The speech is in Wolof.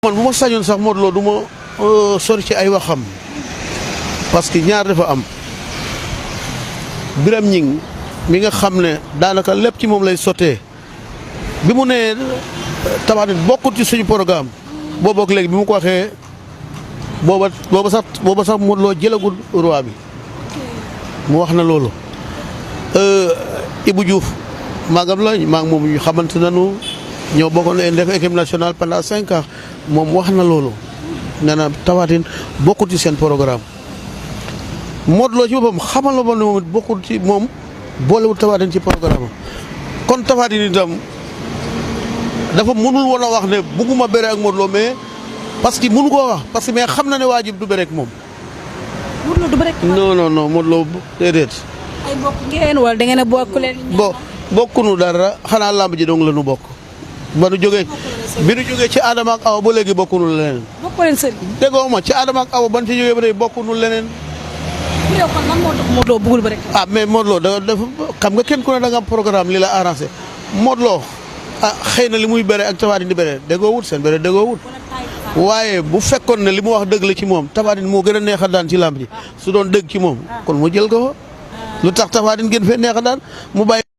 man bu ma sañoon sax Modou Lo du ma sori ci ay waxam parce que ñaar dafa am Biram Ñing mi nga xam ne daanaka lépp ci moom lay sottee bi mu nee Tapha Tine bokkut ci suñu programme boobu ak léegi bi mu ko waxee booba sax Modou Lo jëlagul roi bi mu wax na loolu. Ibou Diouf maagam la maag moom ñu xamante nañu ñoo bokkoon def équipe nationale pendant 5 ans moom wax na loolu nee na Tapha Tine bokkut ci seen programme. Modou Lo ci boppam xamal la ba ne moom it bokkut ci moom boolewul Tapha Tine ci programme kon Tapha Tine itam dafa mënul woon a wax ne bugguma bëre ak Modou Lo mais parce que mënu koo wax parce que mais xam na ne waajib du bëre ak moom. Modou Lo du bëre ak non Modou Lo déedéet. ay bokk ngeen wala da ngeen a bokk leen. bokkunu dara xanaa làmb ji dong la nu bokk. ba nu jógee bi nu jógee ci Adama ak Awa ba léegi bokkunu leneen. bokk leen sëriñ. déggoo ma ci Adama ak Awa ban ci jógee ba tey bokkunu leneen. yow kon lan moo tax Modou Lo bëggul bëre. ah mais Modou Lo dafa xam nga kenn ku ne da nga am programme li la arrangé Modou Lo xëy na li muy bëre ak Tapha Tine di bëre déggoo wut seen bëre déggoo wut. waaye bu fekkoon ne li mu wax dëgg la ci moom Tapha Tine moo gën a neex a daan ci làmb ji su doon dëgg ci moom kon mu jël ko fa lu tax Tapha Tine gën fee neex a daan mu bàyyi